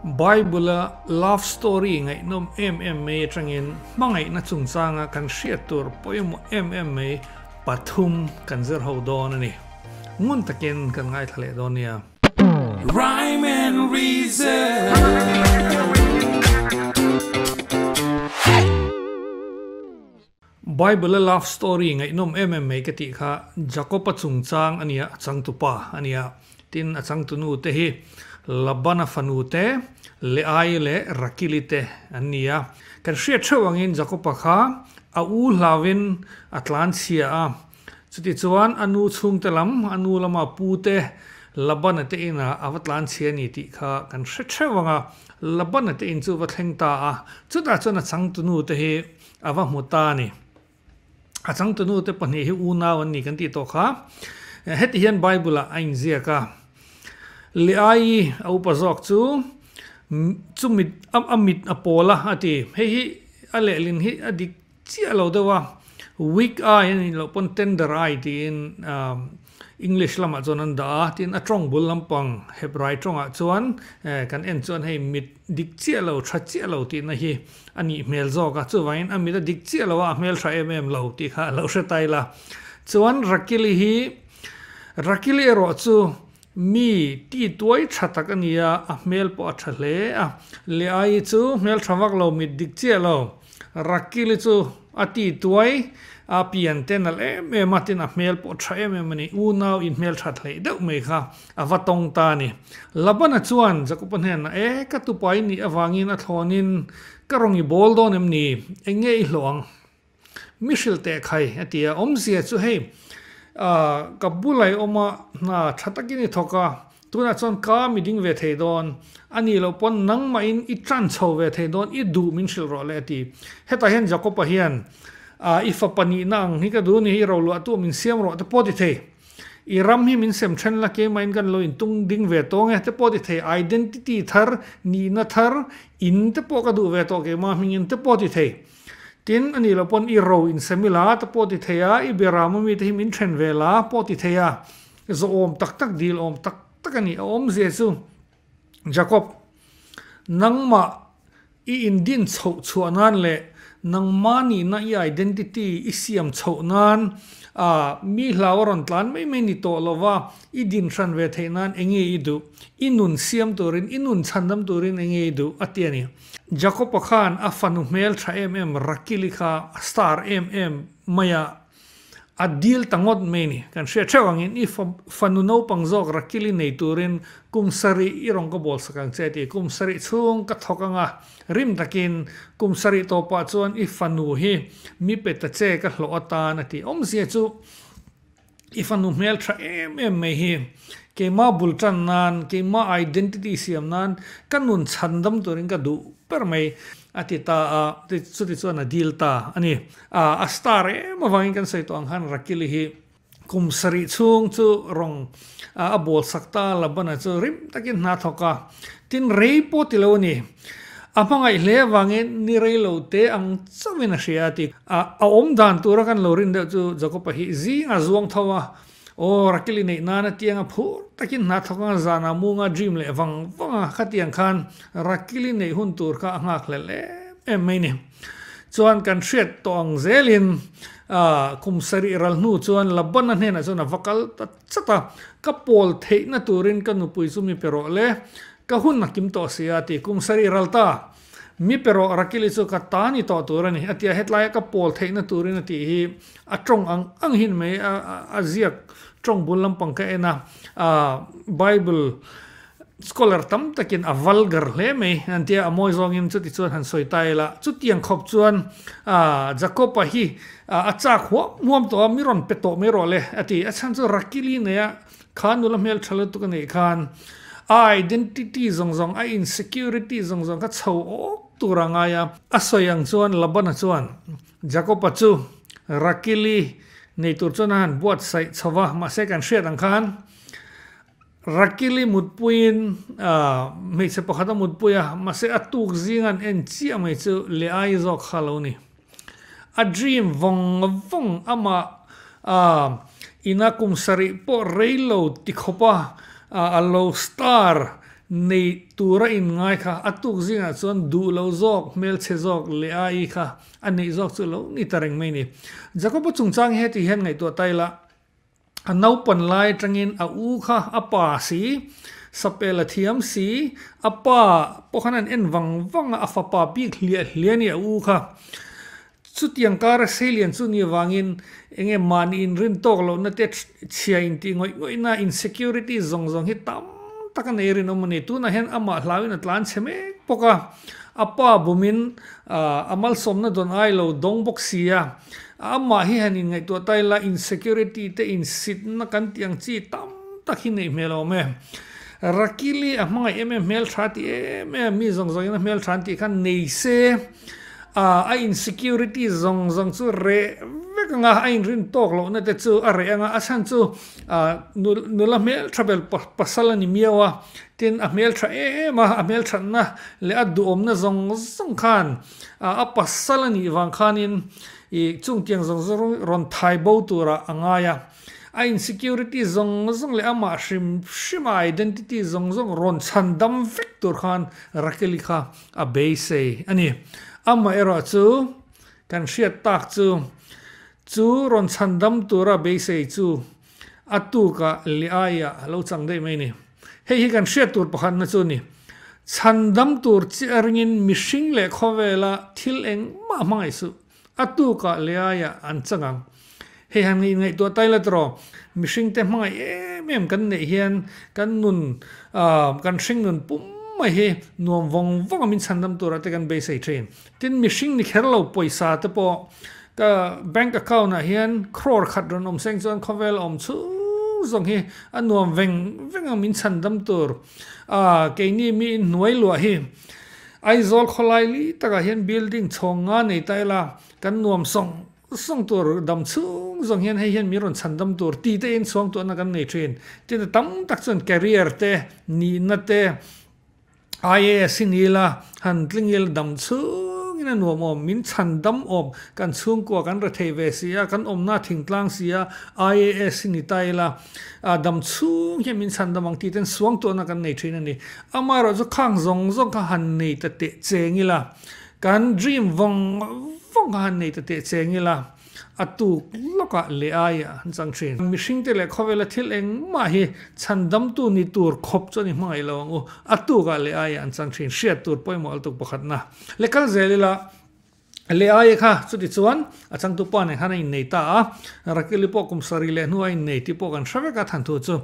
Bible-a love story ngaihnawm em em mai atangin hmangaihna chungchanga kan hriat tur pawimawh em em mai pathum kan zir ho dawn a ni. Ngun takin kan ngaithla leh dawn nia. Rhyme and Reason. Bible-a love story ngaihnawm em em mai ka tih kha Jacob-a chungchang a nia, a changtupa a nia. Tin, a changtunu te hi Labana fanu te, Leai leh Rakili te an ni a. Kan hriat theuh angin Jacob-a kha a u hlauin a tlanchhia a. Chutichuan a nu chhungte lam, a nu lama pu te, Labana te inah a va tlanchhia a ni tih kha kan hre theuh ang a. Labana te in chu va thleng ta a, chutah chuan a changtunu te hi A va hmu ta a ni. A changtunu te pahnih hi unau an ni kan tih tawh kha. Heti hian Bible-ah a inziak a, Leai a upa zawk chu chu mit a mit a pawl a a ti. Hei hi a lehlin hi a dik chiah lo deuh a, weak eye a nih loh pawn tender eye tiin English lamah chuan an dah a, tin a tawng bul lampang Hebrai tawngah chuan kan en chuan hei mit dik chiah lo, tha chiah lo tihna hi a nih hmel zawk a, chuvangin a mit a dik chiah lo a, a hmel tha em em lo tih kha a lo hre ta ila. Chuan Rakili hi, Rakili erawh chu mi ti tuai tha tak a ni a, a hmel pawh a tha hle a, Leai chu hmel tha vak lo, mit dik chiah lo, Rakili chu a ti tuai, a pian te nalh em em a, tin a hmel pawh tha em em a ni. Unau in hmel that hleih deuh mai kha a va tawng ta a ni. Labana chuan Jakoba hnenah, E, ka tupa i nih avangin a thlawnin ka rawn i bawl dawn em ni? Eng nge i hlawh ang? Mi hrilh teh khai, a ti a. Awmzia chu hei, ka bulah i awm a, hna tha takin i thawk a, Tunah chuan ka mi ding ve thei dawn, a nih loh pawn nangmahin i tan chho ve thei dawn, i duh min hrilh rawh le a ti. Hetah hian Jakob-a hian, I fapa nihna ang hi ka duh ni, i roluahtu min siam rawh te pawh ti thei. I ram hi min sem then la, keimahin kan lo intung ding ve tawng e te pawh ti thei. Identity thar, nihna thar, in te pawh ka duh ve tawh keimah hmingin te pawh ti thei. Tin, a nih loh pawn i ro insem ila te pawh ti thei a, i Berama mite hi min then ve la pawh ti thei a. Zawhawm tak tak, dil awm tak tak a ni. A awmzia chu, Jakob, nangmah i indin chhoh chhuah nan leh nangmah nihna i identity i siam chhoh nan a mi hlau a rawn tlan mai mai ni tawh lova i din hran ve theih nan eng nge i duh? I nun siam turin, i nun chhandam turin eng nge i duh? a ti a ni. Jakob-a khan a fanu hmel tha em em Rakili kha a star em em mai a. A dil ta ngawt mai ni. Kan hriat theuh angin i fanu naupang zawk Rakili nei turin kum sarih i rawn ka bawl sak ang che ti. Kum sarih chhung ka thawk anga rim takin kum sarih tawpah chuan i fanu hi mi pe ta che ka hlawh atan a ti. Awmzia chu i fanu hmel tha em em mai hi keimah bul tan nan, keimah identity siam nan ka nun chhandam turin ka duh ber mai a ti ta a, chuti chuan a dil ta a ni. A star em avangin kan sawi tawh ang khan Rakili hi kum sarih chhung chu rawng a bawl sak ta a, Labana chu rim takin hna thawk a, tin rei pawh ti lo a ni. A hmangaih hle avangin ni rei lo te ang chauhin a hria a ti. A awm dan tura kan lo rin deuh chu Jakob-a hi zingah zuang tho a, Aw, Rakili neih nana tianga phur takin hna thawk anga zanah munga dream leh vang vang a, khatiang khan Rakili neih hun tur kha a nghak hlel em em mai ni. Chuan kan hriat tawh ang zelin kum sarih ral hnu chuan Labana hnenah chuan a va kal ta chat a, ka pawl theihna turin ka nupui chu mi pe rawh le, ka hun a kim tawh si a ti, kum sarih ral ta, mi pe rawh Rakili chu ka ta ni tawh tur a ni a ti a, hetlaia ka pawl theihna turin a tih hi a tawng ang ang hin mai a ziak tawng bul lampang ka en a, Bible Scholar tam takin a vulgar hle mai an tia, a mawi zawngin chuti chuan han sawi ta ila, chutiang khawp chuan Jakob-a hi a chak huam huam tawh a, mi rawn pe tawh mai rawh le a ti. A chhan chu Rakili neia kha nula hmel tha lutuk a neih khan a identity zawng zawng, a insecurity zawng zawng kha chho awk tur a ngai a. A sawi ang chuan Labana chuan Jakob-a chu Rakili nei tur chuan a han buatsaih chho va, mahse kan hriat ang khan Rakili mutpuiin hmeichhe pakhat a mutpui a, mahse a tuk zing an en chiah mai chu Leai zawk kha lo ni. A dream vawng vawng amah ina kum sarih pawh rei lo ti khawp a, a lo star. Nei tura in ngai kha a tuk zingah chuan duh lo zawk, hmelchhe zawk leh ai kha a neih zawk chu lo ni ta reng mai ni. Jakoba chungchang hi heti hian ngaihtuah ta ila, a naupan lai atangin a u kha a pa si, sapel a thiam si, a pa pawh khan an en vang vang a, a fapa bik hliah hliah a ni a u kha. Chutiang kara seilian chu ni avangin enge mahni inrin tawk lohna te chhia intih ngawih ngawihna insecurity zawng zawng hi tam tak a nei rinawm a ni. Tunah hian amah hlauin a tlan chhe mek bawk a, a pa bumin a malsawmna dawn ai lo dawng bawk si a, amah hi han inngaihtuah ta ila insecurity te insitna kan tih ang chi tam tak hi neih hmel a awm e. Rakili a hmangaih em em hmeltha tih em em mi zawng zawngin a hmeltha an tih khan nei se. A insecurity zawng zawng chu reh vek ang a, a inrin tawk lohna te chu a reh ang a, a chhan chu nula hmeltha bel pasal a ni miau a, tin a hmeltha em em a, a hmelthatna leh a duhawmna zawng zawng khan a pasal a nih vang khanin ih chungtiang zawng zawng rawn thai bo turah a ngai a. A insecurity zawng zawng leh amah hrim hrim a identity zawng zawng rawn chhan dam vek tur khan Rakeli kha a beisei a ni. Amaherawh chu kan hriat tak chu chu rawn chhan dam tura beisei chu a tukah leh aiah a lo chang daih mai a ni. Hei hi kan hriat tur pakhatna chu a ni. Chhan dam tur chiah ringin mihring leh khawvela thil engmah hmangaih suh. A tukah leh aiah an chang ang. Hei han ngaihtuah tai la tawh, mihringte hmangaih em em kan neih hian kan nun, kan hring nun pum mai hi nuam vawng vawng a min chhandam turah te kan beisei thin. Tin, mihring ni kher lo pawisa te pawh ka bank account ah hian crore khat rawn awm seng chuan khawvel awm chhung zawng hi a nuam veng veng ang min chhandam tur. Keini mi inhnuai luah hi Aizawl khawlai li takah hian building chhawng nga nei ta ila, kan nuam sawng sawng tur dam chhung zawng hian hei hian min rawn chhan dam tur ti te in chhuang tuahna kan nei thin. Tin a tam tak chuan career te, nihna te, IAS hi ni ila, han tling ila dam chhung in a nuam awm, min chhan dam awm, kan chhungkua kan rethei ve si a, kan awmna thingtlang si a, IAS hi ni ta ila, A dam chhung hian min chhan dam ang tih ten suang tuahna kan nei thin a ni. Amaherawh chu khang zawng zawng kha han nei ta teh cheng ila, kan dream vawng vawng kha han nei ta teh cheng ila, a tuk lawkah leh aiah an chang thin. Mihringte leh khawvela thil engmah hi chhan damtu ni tur khawp chu an inhmangaih lo ang u, a tukah leh aiah an chang thin. Hriat tur pawimawh altuk pakhatna leh kal zel ila. Leaia kha chuti chuan a changtu pa nen khan a innei ta a, Rakeli pawh kum sarih leh hnu a innei tih pawh kan hre vek a than thu chu.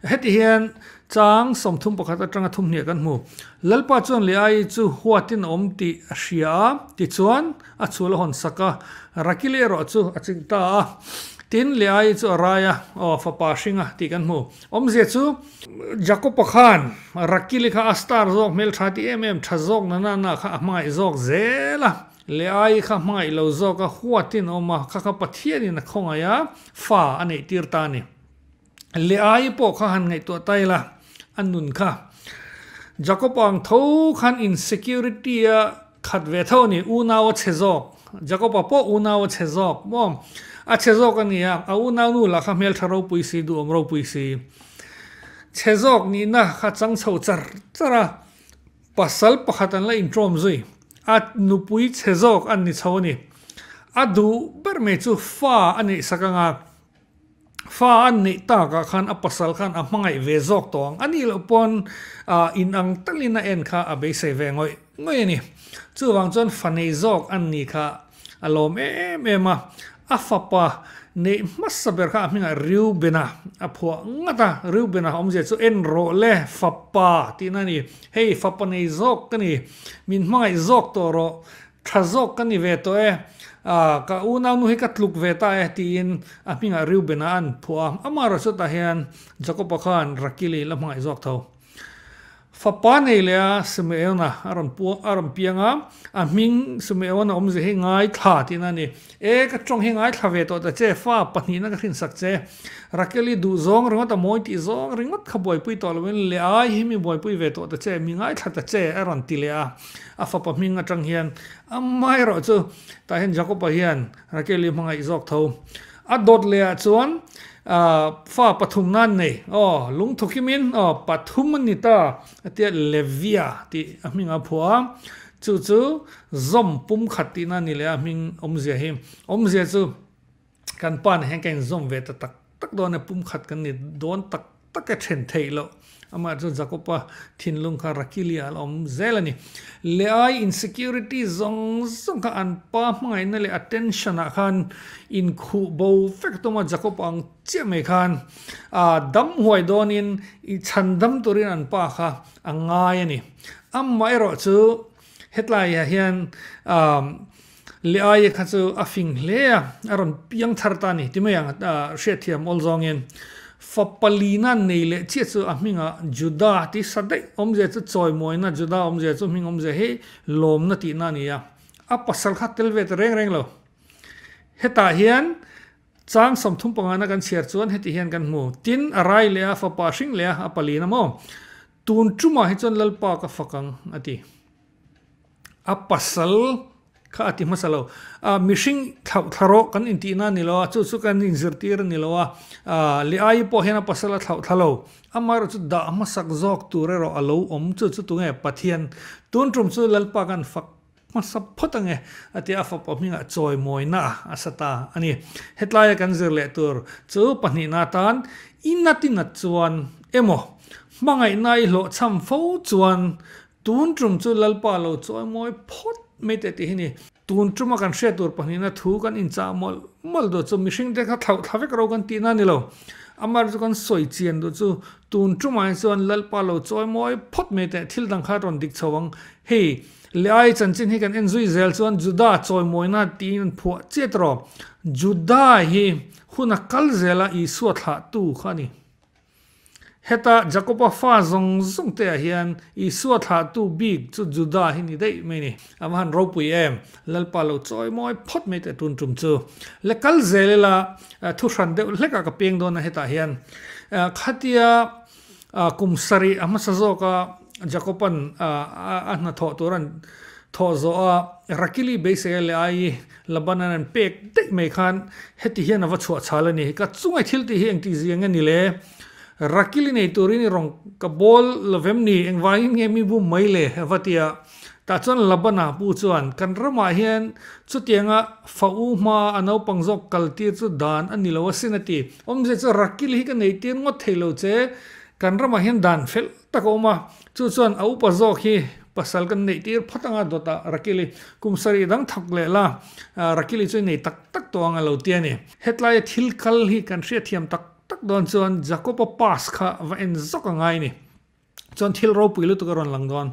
Heti hian chang 31 atanga thumhniah kan hmu. Lalpa chuan Leaia chu huatin a awm tih a hria a, tichuan a chhul a hawn sak a, Rakeli erawh chu a ching ta a. Tin, Leaia chu a rai a, aw fapa hring a tih kan hmu. Awmzia chu Jakob-a khan Rakili kha a star zawk hmeltha ti em em tha zawk na na na kha a hmangaih zawk zel a, Leai kha hmangaih lo zawk a huatin a awm a, kha kha Pathianin a khawngaih a, fa a neih tir ta a ni. Leai pawh kha han ngaihtuah ta ila a nun kha Jakob-a ang tho khan insecurity a khat ve tho a ni, unau a chhe zawk, Jakob-a pawh unau a chhe zawk maw? A chhe zawk a nia, a unau nu lah kha hmeltha ropui si, duhawm ropui si. Chhe zawk nihna kha chang chho char char a, pasal pakhat an la intawm zui. A nupui chhe zawk an ni chho a ni. A duh ber mai chu fa a neih sak anga, Fa an neih takah khan a pasal khan a hmangaih ve zawk tawh ang. A nih loh pawn inang talin a en kha a beisei ve ngawih ngawih a ni. Chuvang chuan fa nei zawk an nih kha a lawm em em a. A fapa neih hmasa ber kha a hmingah Reubena a phuah ngat a. Reubena awmzia chu en rawh le fapa tihna a ni. Hei fapa nei zawk ka ni, min hmangaih zawk tawh rawh. Tha zawk ka ni ve tawh e, ka unaunu hi ka tluk ve ta e tiin a hmingah Reuben-a an phuah a. Amaherawh chutah hian Jakob-a khan Rakili la hmangaih zawk tho. Fapa nei leh a Simeon-a a rawn pu a rawn piang a, a hming Simeon-a awmzia hi ngaithla tihna a ni. E, ka tawng hi ngaithla ve tawh ta che, fa pahnihna ka hrinsak che. Rakeli duh zawng ringawt a mawi tih zawng ringawt kha buaipui tawh loin leh ai hi mi buaipui ve tawh ta che, mi ngaithla ta che a rawn ti leh a. A fapa hming atang hian amaherawh chu tah hian Jakob-a hian Rakeli hmangaih zawk tho. A dawt leh ah chuan Fa pathum nan nei aw lungthukimin aw pathum an ni ta a tia Levia tih a hming a phuah a, chu chu zawm pum khat tihna a ni leh a hming awmzia hi. Awmzia chu kan pa nen hian ka inzawm ve ta tak tak dawn e, pum khat kan ni dawn tak tak e then theih loh. Amah chu Jakopa thinlung kha Rakilia a la awm zel a ni. Leai insecurity zawng zawng kha an pa hmangaihna leh attention ah khan inkhuh bo vek tum a, Jakopa ang chiah mai khan dam huai dawnin i chhan dam turin an pa kha a ngai a ni. Amah erawh chu hetlaiah hian Leai kha chu a fing hle a, a rawn piang thar ta a ni ti mai ang hriatthiam awl zawngin. Fa palina nei leh chiah chu a hmingah Juda tih sa daih awmzia chu chawimuaina Juda awmzia chu hming awmzia hi lawmna tihna a ni a, a pasal kha tel ve ta reng reng lo. Hetah hian chang 35 na kan chhiar chuan heti hian kan hmu, Tin, a rai leh a, fapa hring leh a, a palina maw? Tun tumah hi chuan Lalpa ka fak ang, a ti. A pasal kha a ti hmasa lo. A mihring thlauh thla rawh kan intihna a ni lo a, chu chu kan inzirtir a ni lo a. A Leaii pawh hian a pasal a thlauh thla lo. Amaherawh chu dah hmasak zawk tur erawh a lo awm. Chu chu tunge? Pathian. Tun tum chu Lalpa kan fak hmasa phawt ange a tia a fapa hmingah chawimawina a sa ta a ni. Hetlaia kan zir leh tur chu pahnihna atan inatinat chuan emaw hmangaihna i hlawhchham fo chuan Tun tum chu Lalpa lo chawi mawi phawt mai teh tih hi ni. Tun tuma kan hriat tur pahnihna thu kan inchah mawlh mawlh duh chu mihring te kha thlauh thla vek ro kan tihna a ni lo. Amar chu kan sawi chian duh chu tun tumah hi chuan Lalpa lo chawi mawi phawt mai teh thil dang kha rawn dik chho ang. Hei Leai chanchin hi kan en zui zel chuan Juda chawi mawina tiin an phuah chiat rawh. Juda hi hun a kal zela Isua thlahtu kha a ni. Heta Jakoba fa zawng zawng te ah hian Isua thlahtu bik chu Juda hi ni daih mai ni. A va han ropui em! Lalpa lo chawi mawi phawt mai teh tun tum chu. Le kal zel ila thu hran deuh hlek ah ka peng dawn a hetah hian. Khatia kum sarih a hmasa zawk a Jakoban a hnathawh tur an thawh zawh a Rakili beisei a leh ai Laban-an an pek daih mai khan heti hian a va chhuah chhal a ni. Ka chunga thil tih hi engtik zia nge ni le? Rakili nei turin i rawn ka bawl lovem ni? Engvangin nge mi bum mai le? A va ti a. Tah chuan Laban-a pu chuan, Kan ramah hian chutianga fa u hmaa a naupang zawk kal tir chu dan a ni lo asin a ti. Awmzia chu Rakili hi ka nei tir ngawt thei lo che. Kan ramah hian dan fel tak a awm a, chu chuan a upa zawk hi pasal kan neih tir phawt anga dawtah Rakili kum sarih dang thawk leh la, Rakili chu i nei tak tak tawh ang a lo ti a ni. Hetlaia thil kal hi kan hriatthiam tak tak dawn chuan Jakob-a pass kha va en zawk a ngai ni. Chuan thil ropui lutuk a rawn lang dawn.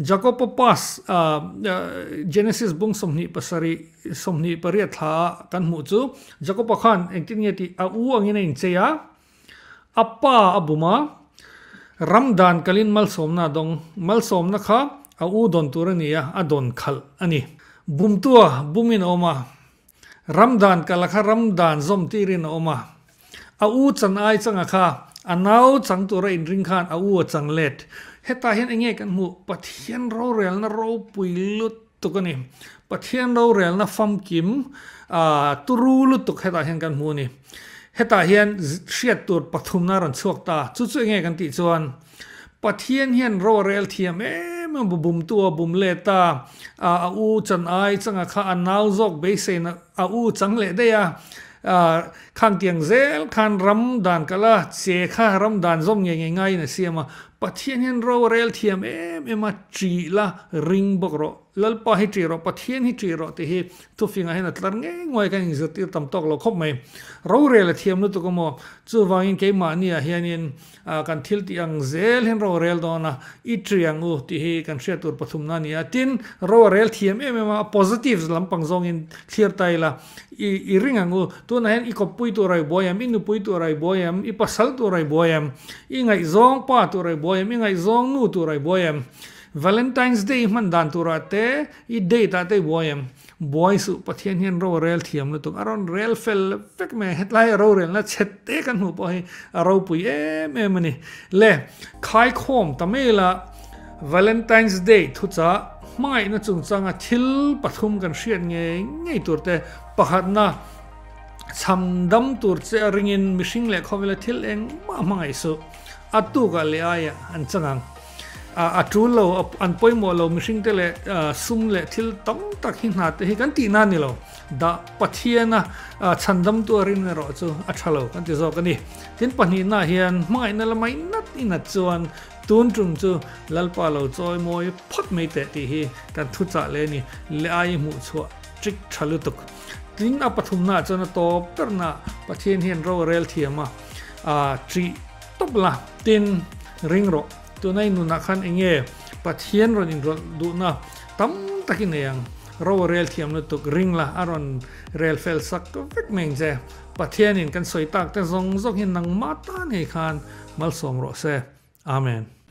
Jakob-a pass Genesis bung 27 28 thla ah kan hmuh chu Jakob-a khan engtin nge tih a u angin a inchei a, A pa a bum a, ram dan kalin malsawmna a dawng. Malsawmna kha a u dawn tur a ni a, a dawn khalh a ni. Bumtua bumin a awm a, ram dan kala kha ram dan zawm tirin a awm a. A u chan ai changa kha a nau chang tura inring khan a u a chang let. Hetah hian enge kan hmuh? Pathian rorelna ropui lutuk a ni. Pathian rorelna famkim turu lutuk hetah hian kan hmu a ni. Hetah hian hriat tur pathumna a rawn chhuak ta. Chu chu enge kan tih chuan Pathian hian ro a rel thiam em em a, bumtu a bum let a, a u chan ai changa kha a nau zawk beiseina a u chang leh daih a, khang tiang zel khan ram dan kal a, che kha ram dan zawm ngei ngei ngaiin a siam a. Pathian hian ro a rel thiam em em a, ṭih la ring bawk rawh. Lalpa hi ṭih rawh, Pathian hi ṭih rawh tih hi thufingah hian a tlar ngei nguai kan inzirtir tam tawk lo khawp mai. Rorel a thiam lutuk a maw? Chuvangin keimahniah hianin kan thil tih ang zel hian ro a rel dawn a, i ṭih ang u tih hi kan hriat tur pathumna a ni a. Tin, ro a rel thiam em em a, a positive lampang zawngin thlir ta ila, i i ring ang u. Tunah hian i kawppui tur a i buai em, i nupui tur a i buai em, i pasal tur a i buai em, i ngaihzawng pa tur a i buai em, i ngaihzawng nu tur a i buai em? Valentine's Day hman dan turah te i date ah te i buai em? Buai suh, Pathian hian ro a rel thiam lutuk, a rawn rel fel vek mai a, hetlai a rorelna chhet te kan hmuh pawh hi a ropui em em a ni. Le, khaikhawm ta mai ila Valentine's Day thuchah hmangaihna chungchanga thil pathum kan hriat ngei ngei tur te pakhatna. Chham dam tur che a ringin mihring leh khawvela thil engmah hmangaih suh. A tukah leh aiah an chang ang. A tul lo, an pawimawh lo mihringte leh sum leh thil tam tak hi hna te hi kan tihna a ni lo. Dah Pathiana chhandamtu a rin erawh chu a tha lo kan ti zawk a ni. Tin pahnihnaah hian hmangaihna lama inat inat chuan tun tum chu Lalpa lo chawi mawi phawt mai teh tih hi kan thuchah leh a ni. Leh ai hmuhchhuah trick tha lutuk. Tin a pathumnaah chuan a tawp berna Pathian hian ro a rel thiam a, trih tawp la tin ring rawh. Tuna i nunah khan eng nge Pathian rawn inrawlh duhna tam tak i nei ang. Ro a rel thiam lutuk ring la a rawn rel fel sak vek mai ang che. Pathianin kan sawi tak te zawng zawng hi nangmah ta ngei khan malsawm rawh se. Amen.